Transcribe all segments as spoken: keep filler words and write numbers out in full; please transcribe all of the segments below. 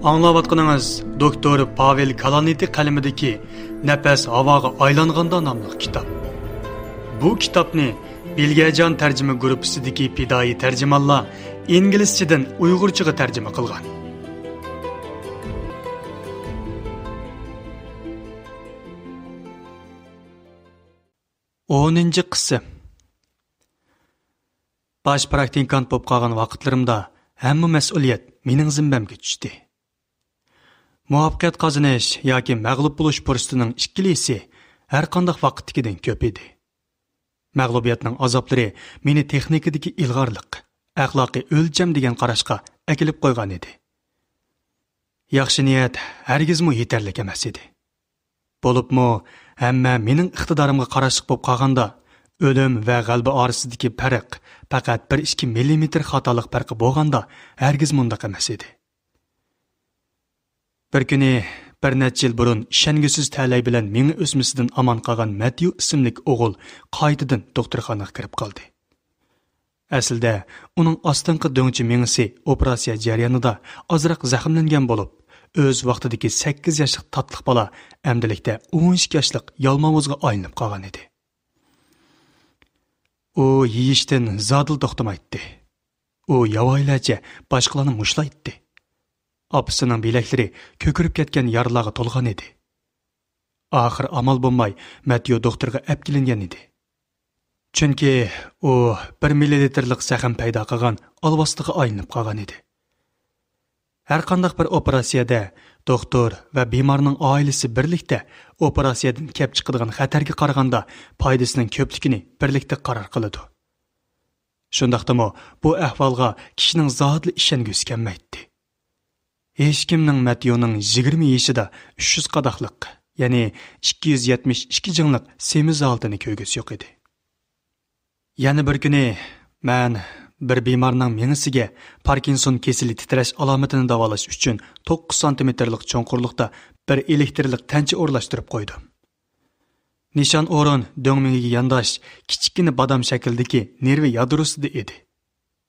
ئاڭلاۋاتقىنىڭىز دوكتور پاۋېل كالانىتى قەلىمىدىكى نەپەس ھاۋاغا ئايلانغاندا ناملىق كىتاب. بۇ كىتابنى بىلگەجان تەرجىمە گۇرۇپپىسىدىكى پىدائىي تەرجىمانلار ئىنگلىزچىدىن ئۇيغۇرچىغا تەرجىمە قىلغان. ئونىنچى قىسىم. باش پراكتىكانت بولۇپ قالغان ۋاقىتلىرىمدا ھەممە مەسئۇلىيەت مېنىڭ زىممەمگە چۈشتى. مۇۋەپپەقىيەت قازىنىش ياكى مەغلۇپ بولۇش پۇرسىتىنىڭ ئىككىلىسى ھەرقانداق ۋاقىتتىكىدىن كۆپ ئىدى. مەغلۇبىيەتنىڭ ئازابلىرى مېنى تېخنىكىدىكى ئىلغارلىق، ئەخلاقىي ئۆلچەم دېگەن قاراشقا ئەكېلىپ قويغان ئىدى. ياخشى نىيەت ھەرگىزمۇ يېتەرلىك ئەمەس ئىدى. بولۇپمۇ ھەممە مېنىڭ ئىقتىدارىمغا قاراشلىق بولۇپ قالغاندا، ئۆلۈم ۋە غەلىبە ئارىسىدىكى پەرق پەقەت بىر ئىككى مىللىمېتىر خاتالىق پەرقى بولغاندا، ھەرگىز مۇنداق ئەمەس ئىدى. بىر كۈنى، بىر نەچچە يىل بۇرۇن ئىشەنگۈسىز تەلەي بىلەن مېڭە ئۆسمىسىدىن ئامان قالغان مەتيۇ ئىسىملىك ئوغۇل قايتىدىن دوختۇرخانىغا كىرىپ قالدى. ئەسلىدە ئۇنىڭ ئاستىنقى دۆڭچە مېڭىسى ئوپېراتسىيە جەريانىدا ئازراق زەخىملەنگەن بولۇپ، ئۆز ۋاقتىدىكى سەككىز ياشلىق تاتلىق بالا ئەمدىلىكتە ئون ئىككى ياشلىق يالماۋۇزغا ئايلىنىپ قالغان ئىدى. ئۇ يېيىشتىن زادىلا توختىمايتتى. ئۇ ياۋايىلەرچە باشقىلارنى مۇشتلايتتى. ئاپىسىنىڭ بىلەكلىرى كۆكىرىپ كەتكەن يارىلارغا تولغان ئىدى. ئاخىر ئامال بولماي مەتيۇ دوختۇرغا ئەپكېلىنگەن ئىدى. چۈنكى ئۇ بىر مىللىلىتىرلىق زەخىم پەيدا قىلغان ئالۋاستىغا ئايلىنىپ قالغان ئىدى. ھەرقانداق بىر ئوپېراتسىيەدە دوختۇر ۋە بىمارنىڭ ئائىلىسى بىرلىكتە ئوپېراتسىيەدىن كەپ چىقىدىغان خەتەرگە قارىغاندا پايدىسىنىڭ كۆپلۈكىنى بىرلىكتە قارار قىلىدۇ. شۇنداقتىمۇ بۇ ئەھۋالغا كىشىنىڭ زادىلا ئىشەنگۈسى كەلمەيتتى. ھېچكىمنىڭ مەتيۇنىڭ يىگىرمە يېشىدا ئۈچ يۈز قاداقلىق، يەنى ئىككى يۈز يەتمىش ئىككى جىڭلىق سېمىز ھالىتىنى كۆرگۈسى يوق ئىدى. يەنە بىر كۈنى مەن بىر بىمارنىڭ مېڭىسىگە پاركىنسون كېسىلى تىترەش ئالامىتىنى داۋالاش ئۈچۈن توققۇز سانتىمېتىرلىق چوڭقۇرلۇقتا بىر ئېلېكتىرلىق تەنچە ئورۇنلاشتۇرۇپ قويدۇم. نىشان ئورۇن دۆڭ مېڭىگە يانداش كىچىككىنە بادام شەكلىدىكى نېرۋا يادروسىدا ئىدى.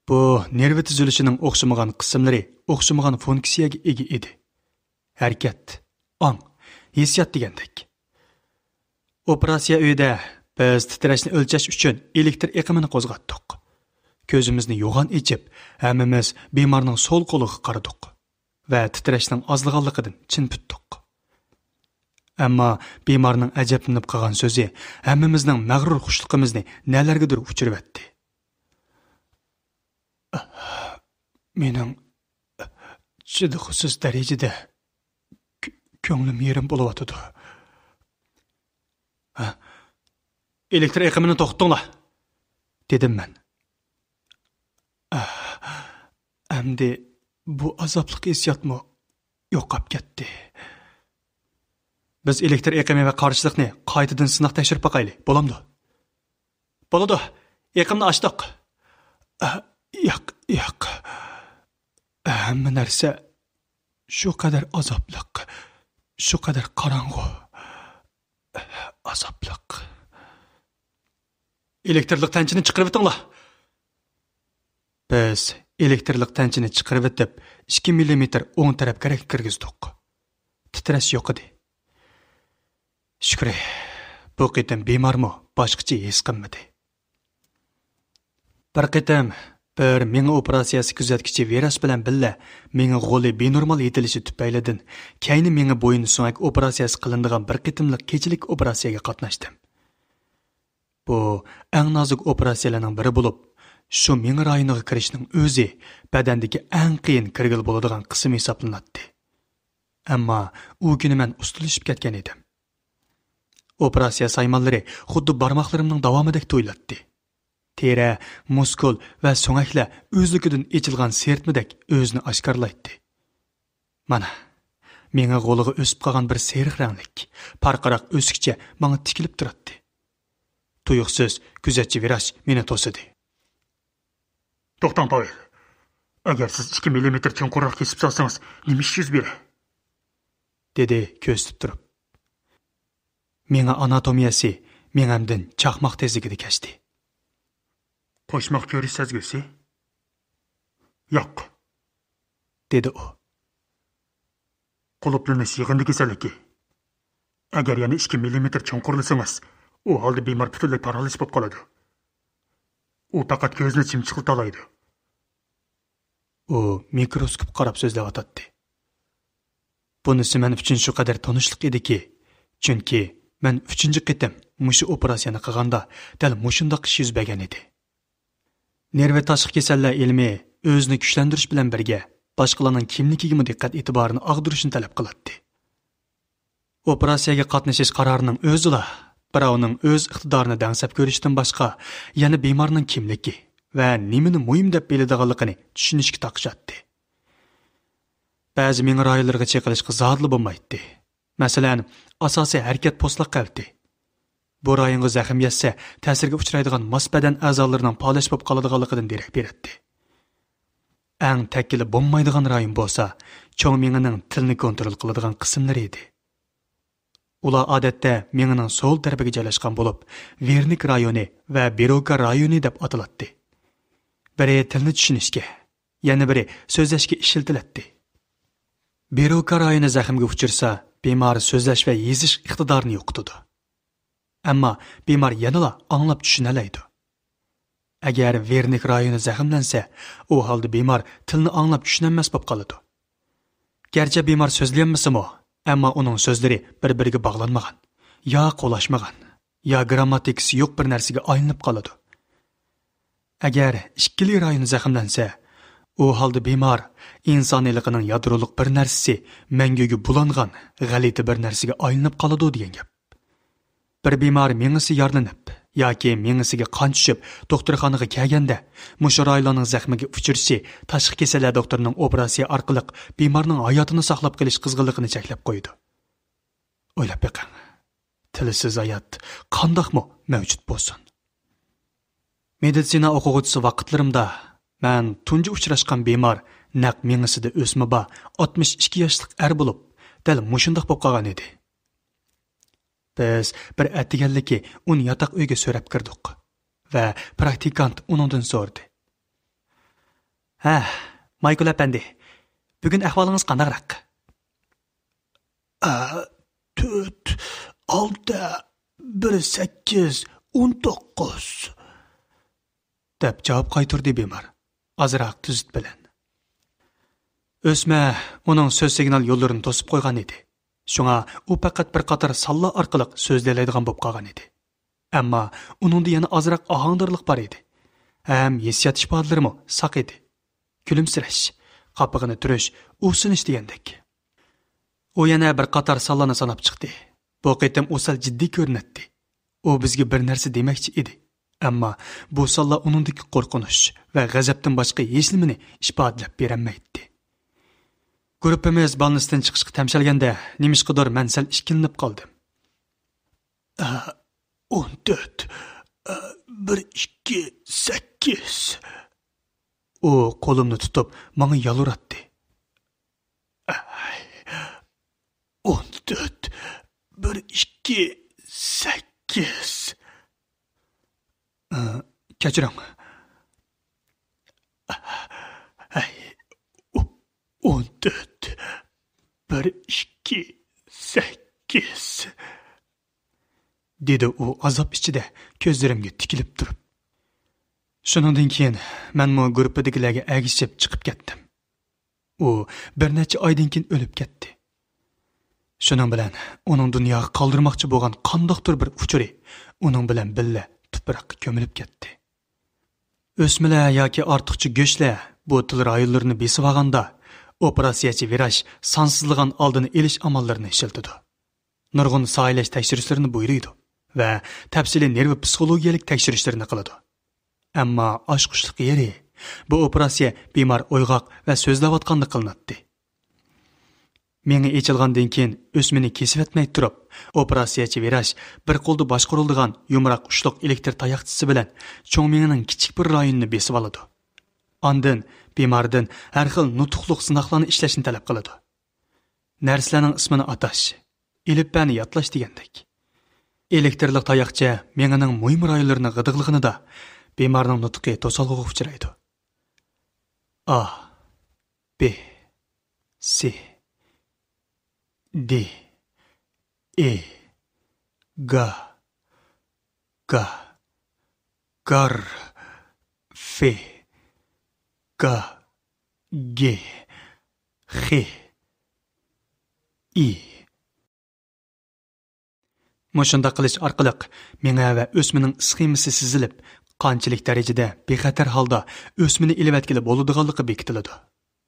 بۇ نېرۋا تۈزۈلۈشىنىڭ ئوخشىمىغان قىسىملىرى ئوخشىمىغان فۇنكسىيەگە ئىگە ئىدى. ھەرىكەت، ئاڭ، ھېسسىيات دېگەندەك. ئوپېراتسىيە ئۆيىدە بىز تىترەشنى ئۆلچەش ئۈچۈن ئېلېكتر ئېقىمىنى قوزغاتتۇق. كۆزىمىزنى يوغان ئېچىپ، ھەممىمىز بىمارنىڭ سول قولىغا قارىدۇق ۋە تىترەشنىڭ ئازلىغانلىقىدىن چىن پۈتتۇق. ئەمما بىمارنىڭ ئەجەبلىنىپ قالغان سۆزى ھەممىمىزنىڭ مەغرۇر خۇشلۇقىمىزنى نەلەرگىدۇر ئۇچۇرۇۋەتتى. مېنىڭ چىدىغۇسىز دەرىجىدە كۆ-، كۆڭلۈم يېرىم بولۇۋاتىدۇ. ھە؟ ئېلېكتر ئېقىمىنى توختىتىڭلار، دېدىم مەن. ئەمدى بۇ ئازابلىق ھېسسىياتمۇ يوقاپ كەتتى. بىز ئېلېكتر ئېقىمى ۋە قارشىلىقنى قايتىدىن سىناق تەكشۈرۈپ باقايلى، بولامدۇ؟ بولىدۇ، ئېقىمنى ئاچتۇق. ئە، ياق، ياق. ھەممە نەرسە شۇ قەدەر ئازابلىق، شۇ قەدەر قاراڭغۇ. ئازابلىق. ئېلېكترلىق تەنچىنى چىقىرىۋېتىڭلار. بىز ئېلېكترلىق تەنچىنى چىقىرىۋېتىپ، ئىككى مىللىمېتىر ئوڭ تەرەپكە كىرگۈزدۇق. تىترەش يوق ئىدى. شۈكرى، بۇ قېتىم بىمارمۇ باشقىچە ھېس قىلمىدى. بىر قېتىم بىر مېڭە ئوپېراتسىيەسى كۆزەتكۈچى ۋىراچ بىلەن بىللە مېڭە غولى بىنورمال يېتىلىشى تۈپەيلىدىن كەينى مېڭە بويۇن سۆڭەك ئوپېراتسىيەسى قىلىنىدىغان بىر قېتىملىق كېچىلىك ئوپېراتسىيەگە قاتناشتىم. بۇ ئەڭ نازۇك ئوپېراتسىيەلەرنىڭ بىرى بولۇپ، شۇ مېڭە رايونىغا كىرىشنىڭ ئۆزى بەدەندىكى ئەڭ قىيىن كىرگىلى بولىدىغان قىسىم ھېسابلىناتتى. ئەمما ئۇ كۈنى مەن ئۇستىلىشىپ كەتكەن ئىدىم. ئوپېراتسىيە سايمانلىرى خۇددى بارماقلىرىمنىڭ داۋامىدەك تۇيۇلاتتى. تېرە، مۇسكۇل ۋە سۆڭەكلەر ئۆزلۈكىدىن ئېچىلغان سىرتمىدەك ئۆزىنى ئاشكارىلايتتى. مانا، مېڭە غولىغا ئۆسۈپ قالغان بىر سېرىق رەڭلىك، پارقىراق ئۆسۈكچە ماڭا تىكىلىپ تۇراتتى. تۇيۇقسىز كۆزەتچى ۋىراچ مېنى توسىدى. توختاڭ، پاۋېل. ئەگەر سىز ئىككى مىللىمېتىر چوڭقۇرراق كېسىپ سالسىڭىز، نېمە ئىش يۈز بېرەر؟ دېدى كۆرسىتىپ تۇرۇپ. مېڭە ئاناتومىيەسى مېڭەمدىن چاقماق تېزلىكىدە كەچتى. قوشماق كۆرۈش سەزگۈسى؟ ياق، دېدى ئۇ. قۇلۇپلىنىش يىغىندى كېسەللىكى. ئەگەر يەنە ئىككى مىللىمېتىر چوڭقۇرلىسىڭىز، ئۇ ھالدا بىمار پۈتۈنلەي پارالىچ بولۇپ قالىدۇ. ئۇ پەقەت كۆزىنى چىمچىقلىتالايدۇ. ئۇ مىكروسكوپقا قاراپ سۆزلەۋاتاتتى. بۇنىسى مەن ئۈچۈن شۇ قەدەر تونۇشلۇق ئىدىكى، چۈنكى مەن ئۈچىنچى قېتىم مۇشۇ ئوپېراتسىيەنى قىلغاندا دەل مۇشۇنداق ئىش يۈز بەرگەن ئىدى. نېرۋا تاشقى كېسەللەر ئىلمى ئۆزىنى كۈچلەندۈرۈش بىلەن بىرگە باشقىلارنىڭ كىملىكىگىمۇ دىققەت ئېتىبارىنى ئاغدۇرۇشنى تەلەپ قىلاتتى. ئوپېراتسىيەگە قاتنىشىش قارارىنىڭ ئۆزىلا بىراۋنىڭ ئۆز ئىقتىدارىنى دەڭسەپ كۆرۈشتىن باشقا يەنە بىمارنىڭ كىملىكى ۋە نېمىنى مۇھىم دەپ بىلىدىغانلىقىنى چۈشىنىشكە تاقىشاتتى. بەزى مېڭە رايونلىرىغا چېقىلىشقا زادىلا بولمايتتى. مەسىلەن، ئاساسىي ھەرىكەت پوستلاق قەۋىتى. بۇ رايونغا زەخىم يەتسە، تەسىرگە ئۇچرايدىغان ماس بەدەن ئەزالىرىنىڭ پالەچ بولۇپ قالىدىغانلىقىدىن دېرەك بېرەتتى. ئەڭ تەككىلى بولمايدىغان رايون بولسا، چوڭ مېڭىنىڭ تىلنى كونترول قىلىدىغان قىسىملىرى ئىدى. ئۇلار ئادەتتە مېڭىنىڭ سول تەرىپىگە جايلاشقان بولۇپ، ۋېرنىك رايونى ۋە بىروكا رايونى دەپ ئاتىلاتتى. بىرى تىلنى چۈشىنىشكە، يەنە بىرى سۆزلەشكە ئىشلىتىلەتتى. بىروكا رايونى زەخىمگە ئۇچرىسا، بىمار سۆزلەش ۋە يېزىش ئىقتىدارىنى يوقىتىدۇ. ئەمما بىمار يەنىلا ئاڭلاپ چۈشىنەلەيدۇ. ئەگەر ۋېرنىك رايونى زەخىملەنسە، ئۇ ھالدا بىمار تىلنى ئاڭلاپ چۈشىنەلمەس بولۇپ قالىدۇ. گەرچە بىمار سۆزلىيەلمىسىمۇ، ئەمما ئۇنىڭ سۆزلىرى بىر-بىرىگە باغلانمىغان، يا قولاشمىغان، يا گىرامماتىكىسى يوق بىر نەرسىگە ئايلىنىپ قالىدۇ. ئەگەر ئىككىلى رايون زەخىملەنسە، ئۇ ھالدا بىمار ئىنسانىيلىقىنىڭ يادرولۇق بىر نەرسىسى مەڭگۈگە بۇلانغان غەلىتە بىر نەرسىگە ئايلىنىپ قالىدۇ دېگەن گەپ. بىر بىمار مېڭىسى يارىلىنىپ ياكى مېڭىسىگە قان چۈشۈپ دوختۇرخانىغا كەلگەندە، مۇشۇ رايونلارنىڭ زەخمىگە ئۇچرىشى تاشقى كېسەللەر دوختۇرىنىڭ ئوپېراتسىيە ئارقىلىق بىمارنىڭ ھاياتىنى ساقلاپ قېلىش قىزغىنلىقىنى چەكلەپ قويىدۇ. ئويلاپ بېقىڭ، تىلسىز ھايات قانداقمۇ مەۋجۇت بولسۇن؟ مېدىتسىنا ئوقۇغۇچىسى ۋاقىتلىرىمدا مەن تۇنجى ئۇچراشقان بىمار نەق مېڭىسىدە ئۆسمە بار ئاتمىش ئىككى ياشلىق ئەر بولۇپ، دەل مۇشۇنداق بولۇپ قالغان ئىدى. بىز بىر ئەتىگەنلىكى ئۇنى ياتاق ئۆيگە سۆرەپ كىردۇق ۋە پراكتىكانت ئۇنىڭدىن سورىدى: «ھە، مايكل ئەپەندى، بۈگۈن ئەھۋالىڭىز قانداقراق؟» «ئە، تۆت، ئالتە، بىر، سەككىز، ئون توققۇز» دەپ جاۋاب قايتۇردى بىمار، ئازراق تۈزۈت بىلەن. ئۆسمە ئۇنىڭ سۆز سىگنال يوللىرىنى توسۇپ قويغان ئىدى. شۇڭا ئۇ پەقەت بىر قاتار سانلار ئارقىلىق سۆزلىيەلەيدىغان بولۇپ قالغان ئىدى. ئەمما ئۇنىڭدا يەنە ئازراق ئاھاڭدارلىق بار ئىدى. ھەم ھېسسىيات ئىپادىلىرىمۇ ساق ئىدى. كۈلۈمسىرەش، قاپىقىنى تۈرۈش، ئۇھسىنىش دېگەندەك. ئۇ يەنە بىر قاتار سانلارنى ساناپ چىقتى. بۇ قېتىم ئۇ سەل جىددىي كۆرۈنەتتى. ئۇ بىزگە بىر نەرسە دېمەكچى ئىدى. ئەمما بۇ سانلار ئۇنىڭدىكى قورقۇنچ ۋە غەزەپتىن باشقا ھېچنېمىنى ئىپادىلەپ بېرەلمەيتتى. گۇرۇپپىمىز بالنىستىن چىقىشقا تەمشەلگەندە، نېمىشقىدۇر مەن سەل ئىككىلىنىپ قالدىم. ئە، ئون تۆت، ئە، بىر، ئىككى، سەككىز. ئۇ قولۇمنى تۇتۇپ، ماڭا يالۋۇراتتى. ئەي، ئون تۆت، بىر، ئىككى، سەككىز. ئە، كەچۈرۈڭ. ئەي، ئو-، ئون تۆت، بىر، ئىككى، سەككىز. دېدى ئۇ ئازاب ئىچىدە كۆزلىرىمگە تىكىلىپ تۇرۇپ. شۇنىڭدىن كېيىن مەنمۇ گۇرۇپپىدىكىلەرگە ئەگىشىپ چىقىپ كەتتىم. ئۇ بىر نەچچە ئايدىن كېيىن ئۆلۈپ كەتتى. شۇنىڭ بىلەن ئۇنىڭ دۇنياغا قالدۇرماقچى بولغان قانداقتۇر بىر ئۇچۇرى ئۇنىڭ بىلەن بىللە تۇپراققا كۆمۈلۈپ كەتتى. ئۆسمىلەر ياكى ئارتۇقچە گۆشلەر بۇ تىل رايونلىرىنى بېسىۋالغاندا، ئوپېراتسىيەچى ۋىراچ سانسىزلىغان ئالدىنى ئېلىش ئاماللىرىنى ئىشلىتىدۇ. نۇرغۇن سايلاش تەكشۈرۈشلىرىنى بۇيرۇيدۇ ۋە تەپسىلىي نېرۋا پسىخولوگىيەلىك تەكشۈرۈشلىرىنى قىلىدۇ. ئەمما ئاچقۇچلۇق يېرى، بۇ ئوپېراتسىيە بىمار ئويغاق ۋە سۆزلەۋاتقاندا قىلىناتتى. مېڭە ئېچىلغاندىن كېيىن ئۆسمىنى كېسىۋەتمەي تۇرۇپ، ئوپېراتسىيەچى ۋىراچ بىر قولدا باشقۇرۇلىدىغان يۇمراق ئۇچلۇق ئېلېكتر تاياقچىسى بىلەن چوڭ مېڭىنىڭ كىچىك بىر رايونىنى بېسىۋالىدۇ. ئاندىن بىماردىن ھەر خىل نۇتۇقلۇق سىناقلارنى ئىشلەشنى تەلەپ قىلىدۇ. نەرسىلەرنىڭ ئىسمىنى ئاتاش، ئېلىپبەنى يادلاش دېگەندەك. ئېلېكتىرلىق تاياقچە مېڭىنىڭ مۇھىم رايونلىرىنى غىدىقلىغىنىدا بىمارنىڭ نۇتقى توسالغۇغا ئۇچرايدۇ. ئا، بى، سى، دى، ئى، گا، گا، گار، فې، گا، گې، خې، ئى. مۇشۇنداق قىلىش ئارقىلىق مېڭە ۋە ئۆسمىنىڭ ئىسخېمىسى سىزىلىپ، قانچىلىك دەرىجىدە بىخەتەر ھالدا ئۆسمىنى ئېلىۋەتكىلى بولىدىغانلىقى بېكىتىلىدۇ.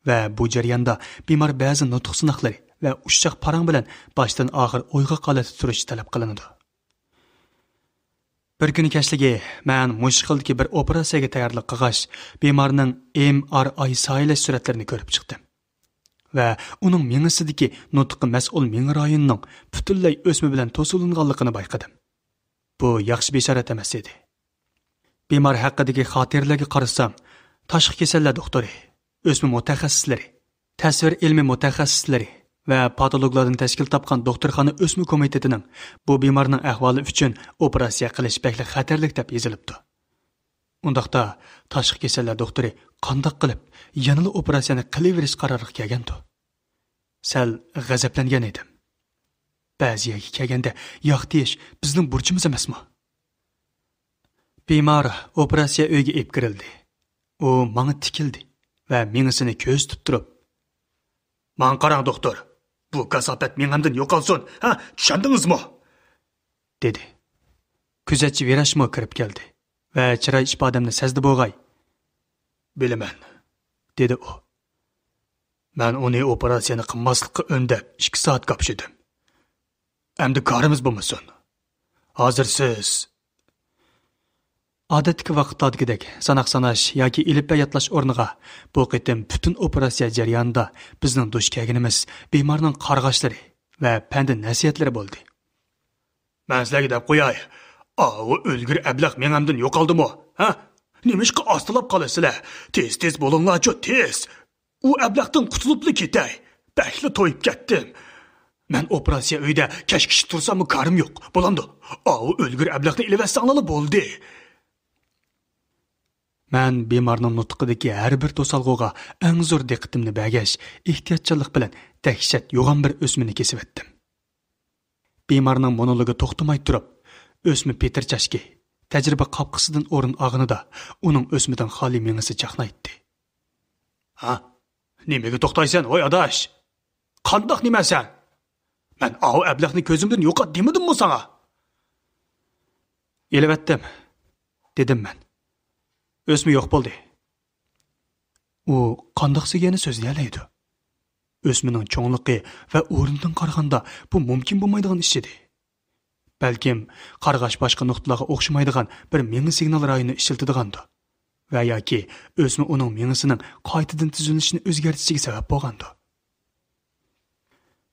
ۋە بۇ جەرياندا بىمار بەزى نۇتۇق سىناقلىرى ۋە ئۇششاق پاراڭ بىلەن باشتىن ئاخىر ئويغاق ھالەتتە تۇرۇشى تەلەپ قىلىنىدۇ. بىر كۈنى كەچلىكى مەن مۇشۇ خىلدىكى بىر ئوپېراتسىيەگە تەييارلىق قىلغاچ، بىمارنىڭ ئېم ئار ئاي سايىلەش سۈرەتلىرىنى كۆرۈپ چىقتىم. ۋە ئۇنىڭ مېڭىسىدىكى نۇتۇققا مەسئۇل مېڭە رايونىنىڭ پۈتۈنلەي ئۆسمە بىلەن توسۇۋېلىنغانلىقىنى بايقىدىم. بۇ ياخشى بېشارەت ئەمەس ئىدى. بىمار ھەققىدىكى خاتىرىلەرگە قارىسام، تاشقى كېسەللەر دوختۇرى، ئۆسمە مۇتەخەسسىسلىرى، تەسۋىر ئىلمى مۇتەخەسسىسلىرى ۋە پاتولوگلاردىن تەشكىل تاپقان دوختۇرخانا ئۆسمە كومىتېتىنىڭ بۇ بىمارنىڭ ئەھۋالى ئۈچۈن ئوپېراتسىيە قىلىش بەكلا خەتەرلىك دەپ يېزىلىپتۇ. ئۇنداقتا، تاشقى كېسەللەر دوختۇرى قانداق قىلىپ يەنىلا ئوپېراتسىيەنى قىلىۋېرىش قارارىغا كەلگەندۇ؟ سەل غەزەپلەنگەن ئىدىم. بەزى يەرگە كەلگەندە ياق دېيىش بىزنىڭ بۇرچىمىز ئەمەسمۇ؟ بىمار ئوپېراتسىيە ئۆيىگە ئېلىپ كىرىلدى. ئۇ ماڭا تىكىلدى ۋە مېڭىسىنى كۆرسىتىپ تۇرۇپ، «ماڭا قاراڭ، دوختۇر، بۇ كاساپەت مېڭەمدىن يوقالسۇن، ھە، چۈشەندىڭىزمۇ؟» دېدى. كۆزەتچى ۋىراچمۇ كىرىپ كەلدى ۋە چىراي ئىپادەمنى سەزدى بولغاي، «بىلىمەن،» دېدى ئۇ. «مەن ئۇنى ئوپېراتسىيەنى قىلماسلىققا ئۈندەپ ئىككى سائەت كاپشىدىم. ئەمدى كارىمىز بولمىسۇن. ھازىر سىز...» ئادەتتىكى ۋاقىتلاردىكىدەك ساناق ساناش ياكى ئېلىپبە يادلاش ئورنىغا، بۇ قېتىم پۈتۈن ئوپېراتسىيە جەريانىدا بىزنىڭ دۇچ كەلگىنىمىز بىمارنىڭ قارغاشلىرى ۋە پەند نەسىھەتلىرى بولدى. «مەن سىلەرگە دەپ قوياي، ئاۋۇ ئۆلگۈر ئەبلەخ مېڭەمدىن يوقالدىمۇ؟ ھە؟ نېمىشقا ئاستىلاپ قالىسىلەر؟ تېز-تېز بولۇڭلارچۇ، تېز! ئۇ ئەبلەختىن قۇتۇلۇپلا كېتەي. بەكلا تويۇپ كەتتىم. مەن ئوپېراتسىيە ئۆيىدە كەچكىچە تۇرساممۇ كارىم يوق. بولامدۇ؟ ئاۋۇ ئۆلگۈر ئەبلەخنى ئېلىۋەتسەڭلارلا بولدى.» مەن بىمارنىڭ نۇتقىدىكى ھەر بىر توسالغۇغا ئەڭ زور دىققىتىمنى بەرگەچ، ئېھتىياتچانلىق بىلەن دەھشەت يوغان بىر ئۆسمىنى كېسىۋەتتىم. بىمارنىڭ مونولوگى توختىماي تۇرۇپ، ئۆسمە پېتىر چاچكى، تەجرىبە قاپقىسىدىن ئورۇن ئالغىنىدا، ئۇنىڭ ئۆسمىدىن خالىي مېڭىسى چاقنايتتى. «ھا؟ نېمىگە توختايسەن، ۋاي ئاداش؟ قانداق نېمە سەن؟ مەن ئاۋۇ ئەبلەخنى كۆزۈمدىن يوقات دېمىدىممۇ ساڭا؟» «ئېلىۋەتتىم،» دېدىم مەن. «ئۆسمە يوق بولدى.» ئۇ قانداق دېگەننى سۆزلىيەلەيدۇ؟ ئۆسمىنىڭ چوڭلۇقى ۋە ئورنىدىن قارىغاندا، بۇ مۇمكىن بولمايدىغان ئىش ئىدى. بەلكىم قارغاش باشقا نۇقتىلارغا ئوخشىمايدىغان بىر مېڭە سىگنال رايونى ئىشلىتىدىغاندۇ؟ ۋە ياكى ئۆسمە ئۇنىڭ مېڭىسىنىڭ قايتىدىن تۈزۈلۈشىنى ئۆزگەرتىشىگە سەۋەب بولغاندۇ؟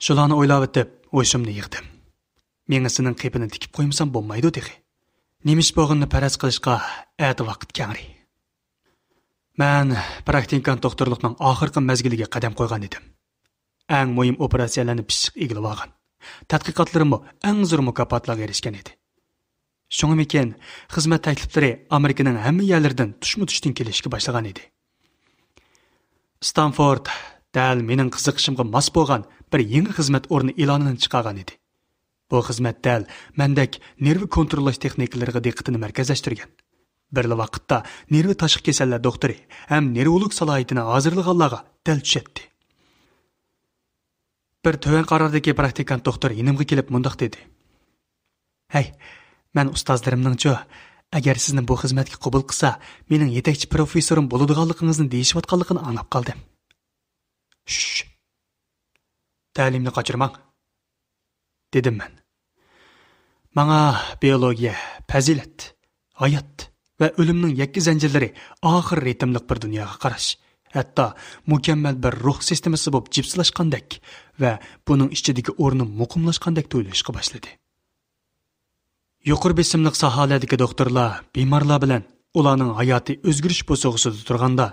شۇلارنى ئويلاۋېتىپ، ھوشۇمنى يىغدىم. مېڭىسىنىڭ قېپىنى تىكىپ قويمىسام بولمايدۇ تېخى. نېمە ئىش بولغىنىنى پەرەز قىلىشقا ئەتە ۋاقىت كەڭرى. مەن پراكتىكانت دوختۇرلۇقنىڭ ئاخىرقى مەزگىلىگە قەدەم قويغان ئىدىم. ئەڭ مۇھىم ئوپېراتسىيەلەرنى پىششىق ئىگىلىۋالغان. تەتقىقاتلىرىممۇ ئەڭ زور مۇكاپاتلارغا ئېرىشكەن ئىدى. شۇڭىمىكىن، خىزمەت تەكلىپلىرى ئامېرىكىنىڭ ھەممە يەرلىرىدىن تۇشمۇ تۇشتىن كېلىشكە باشلىغان ئىدى. ستانفورد دەل مېنىڭ قىزىقىشىمغا ماس بولغان بىر يېڭى خىزمەت ئورنى ئېلانىنى چىقارغان ئىدى. بۇ خىزمەت دەل مەندەك نېرۋا كونتروللاش تېخنىكىلىرىغا دىققىتىنى مەركەزلەشتۈرگەن. بىرلا ۋاقىتتا نېرۋا تاشقى كېسەللەر دوختۇرى ھەم نېرۋولوگ سالاھىيىتىنى ھازىرلىغانلارغا دەل چۈشەتتى. بىر تۆۋەن قارادىكى پراكتىكانت دوختۇر يېنىمغا كېلىپ مۇنداق دېدى: «ھەي، مەن ئۇستازلىرىمنىڭچۇ، ئەگەر سىزنى بۇ خىزمەتكە قوبۇل قىلسا، مېنىڭ يېتەكچى پروفېسسورۇم بولىدىغانلىقىڭىزنى دېيىشىۋاتقانلىقىنى ئاڭلاپ قالدىم.» «شش! تەلىيىمنى قاچۇرماڭ!» دېدىم مەن. ماڭا بىئولوگىيە، پەزىلەت، ھايات ۋە ئۆلۈمنىڭ يەككە زەنجىرلىرى، ئاخىر رىتىملىق بىر دۇنياغا قاراش، ھەتتا مۇكەممەل بىر روھ سىستېمىسى بولۇپ جىپسىلاشقاندەك ۋە بۇنىڭ ئىچىدىكى ئورنى مۇقىملاشقاندەك تۇيۇلۇشقا باشلىدى. يۇقىرى بېسىملىق ساھەلەردىكى دوختۇرلار بىمارلار بىلەن ئۇلارنىڭ ھاياتىي ئۆزگىرىش بوسۇغىسىدا تۇرغاندا،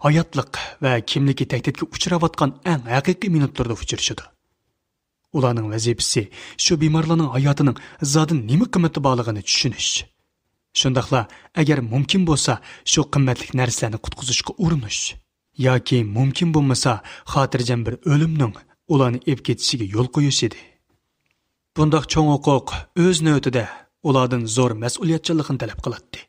ھاياتلىق ۋە كىملىكى تەھدىتكە ئۇچراۋاتقان ئەڭ ھەقىقىي مىنۇتلىرىدا ئۇچرىشىدۇ. ئۇلارنىڭ ۋەزىپىسى شۇ بىمارلارنىڭ ھاياتىنىڭ زادى نېمە قىممىتى بارلىقىنى چۈشىنىش. شۇنداقلا، ئەگەر مۇمكىن بولسا، شۇ قىممەتلىك نەرسىلەرنى قۇتقۇزۇشقا ئۇرۇنۇش. ياكى مۇمكىن بولمىسا، خاتىرجەم بىر ئۆلۈمنىڭ ئۇلارنى ئېلىپ كېتىشىگە يول قويۇش ئىدى. بۇنداق چوڭ ھوقۇق ئۆز نۆۋىتىدە ئۇلاردىن زور مەسئۇلىيەتچانلىقنى تەلەپ قىلاتتى.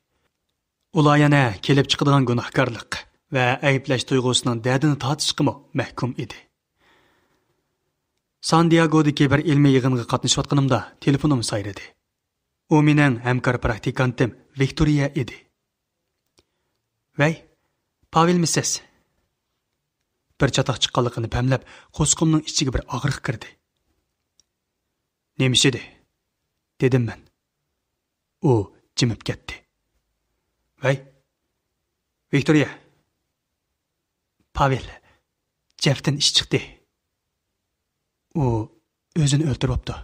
ئۇلار يەنە كېلىپ چىقىدىغان گۇناھكارلىق ۋە ئەيىبلەش تۇيغۇسىنىڭ دەردىنى تارتىشقىمۇ مەھكۇم ئىدى. سان دىياگودىكى بىر ئىلمىي يىغىنغا قاتنىشىۋاتقىنىمدا تېلېفونۇم سايرىدى. ئۇ مېنىڭ ھەمكار پراكتىكانتىم ۋىكتورىيە ئىدى. ۋەي، پاۋېلمۇ سىز؟ بىر چاتاق چىققانلىقىنى پەملەپ، قورسىقىمنىڭ ئىچىگە بىر ئاغرىق كىردى. نېمە ئىش ئىدى؟ دېدىم مەن. ئۇ جىمىپ كەتتى. ۋەي، ۋىكتورىيە! پاۋېل، جېفتىن ئىش چىقتى. ئۇ ئۆزىنى ئۆلتۈرۈۋاپتۇ.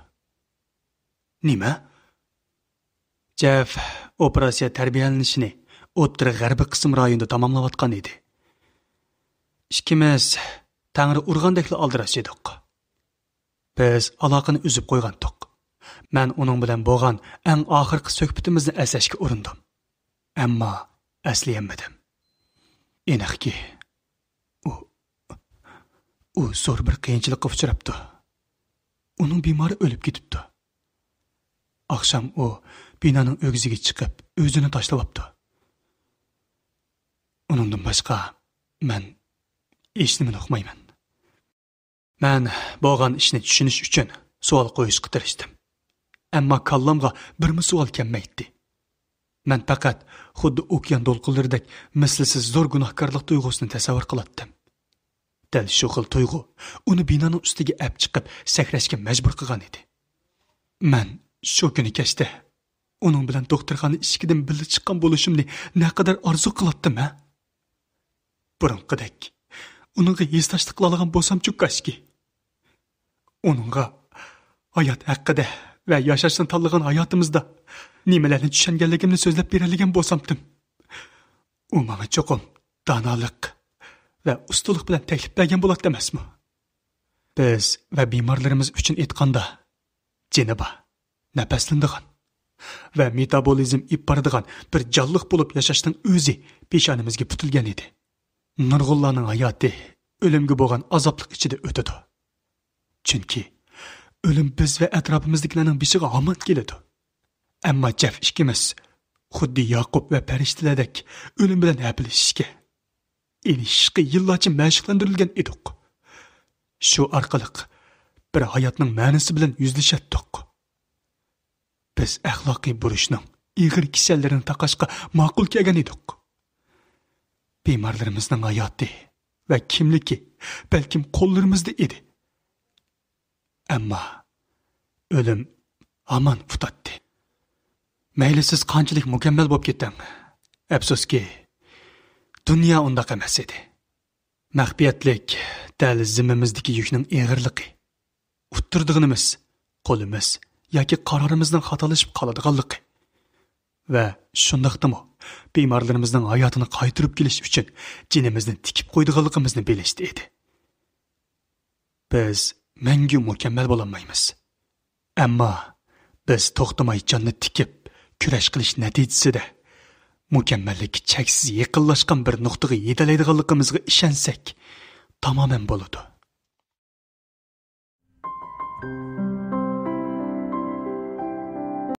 نېمە؟ جېف ئوپېراتسىيە تەربىيەلىنىشىنى ئوتتۇرا غەربىي قىسىم رايونىدا تاماملاۋاتقان ئىدى. ئىككىمىز تەڭرى ئۇرغاندەكلا ئالدىراش ئىدۇق. بىز ئالاقىنى ئۈزۈپ قويغانتۇق. مەن ئۇنىڭ بىلەن بولغان ئەڭ ئاخىرقى سۆھبىتىمىزنى ئەسلەشكە ئۇرۇندۇم. ئەمما ئەسلىيەلمىدىم. ئېنىقكى، ئۇ، ئۇ زور بىر قىيىنچىلىققا ئۇچراپتۇ. ئۇنىڭ بىمارى ئۆلۈپ كېتىپتۇ. ئاخشام ئۇ بىنانىڭ ئۆگزىگە چىقىپ، ئۆزىنى تاشلىۋاپتۇ. ئۇنىڭدىن باشقا مەن ھېچنېمىنى ئۇقمايمەن. مەن بولغان ئىشنى چۈشىنىش ئۈچۈن سوئال قويۇشقا تىرىشتىم. ئەمما كاللامغا بىرمۇ سوئال كەلمەيتتى. مەن پەقەت خۇددى ئوكيان دولقۇنلىرىدەك مىسلىسىز زور گۇناھكارلىق تۇيغۇسىنى تەسەۋۋۇر قىلاتتىم. دەل شۇ خىل تۇيغۇ ئۇنى بىنانىڭ ئۈستىگە ئەپ چىقىپ سەكرەشكە مەجبۇر قىلغان ئىدى. مەن شۇ كۈنى كەچتە ئۇنىڭ بىلەن دوختۇرخانا ئىشىكىدىن بىللە چىققان بولۇشۇمنى نەقەدەر ئارزۇ قىلاتتىم، ھە؟ بۇرۇنقىدەك ئۇنىڭغا ھېسداشلىق قىلالىغان بولسامچۇ كاشكى. ئۇنىڭغا ھايات ھەققىدە ۋە ياشاشنى تاللىغان ھاياتىمىزدا نېمىلەرنى چۈشەنگەنلىكىمنى سۆزلەپ بېرەلىگەن بولسامتىم. ئۇ ماڭا چوقۇم دانالىق ۋە ئۇستىلىق بىلەن تەكلىپ بەرگەن بولاتتى ئەمەسمۇ؟ بىز ۋە بىمارلىرىمىز ئۈچۈن ئېيتقاندا، جېنى بار، نەپەسلىنىدىغان ۋە مېتابولىزم ئېلىپ بارىدىغان بىر جانلىق بولۇپ ياشاشنىڭ ئۆزى پېشانىمىزگە پۈتۈلگەن ئىدى. نۇرغۇنلارنىڭ ھاياتى ئۆلۈمگە بولغان ئازابلىق ئىچىدە ئۆتىدۇ. چۈنكى ئۆلۈم بىز ۋە ئەتراپىمىزدىكىلەرنىڭ بېشىغا ھامان كېلىدۇ. ئەمما جېف ئىككىمىز خۇددى ياقۇپ ۋە پەرىشتىلەردەك ئۆلۈم بىلەن ھەپىلىشىشكە، ئېلىشىشقا يىللارچە مەشىقلەندۈرۈلگەن ئىدۇق. شۇ ئارقىلىق بىر ھاياتنىڭ مەنىسى بىلەن يۈزلىشەتتۇق. بىز ئەخلاقىي بۇرچنىڭ ئېغىر كىشەنلىرىنى تاقاشقا ماقۇل كەلگەن ئىدۇق. بىمارلىرىمىزنىڭ ھاياتى ۋە كىملىكى بەلكىم قوللىرىمىزدا ئىدى. ئەمما ئۆلۈم ھامان ئۇتاتتى. مەيلى سىز قانچىلىك مۇكەممەل بولۇپ كېتىڭ، ئەپسۇسكى، دۇنيا ئۇنداق ئەمەس ئىدى. مەخپىيەتلىك دەل زىممىمىزدىكى يۈكنىڭ ئېغىرلىقى. ئۇتتۇرىدىغىنىمىز قولىمىز ياكى قارارىمىزنىڭ خاتالىشىپ قالىدىغانلىقى ۋە شۇنداقتىمۇ بىمارلىرىمىزنىڭ ھاياتىنى قايتۇرۇپ كېلىش ئۈچۈن جېنىمىزنى تىكىپ قويىدىغانلىقىمىزنى بىلىشتە ئىدى. بىز مەڭگۈ مۇكەممەل بولالمايمىز. ئەمما بىز توختىماي جاننى تىكىپ، كۈرەش قىلىش نەتىجىسىدە مۇكەممەللىككە چەكسىز يېقىنلاشقان بىر نۇقتىغا يېتەلەيدىغانلىقىمىزغا ئىشەنسەك، تامامەن بولىدۇ.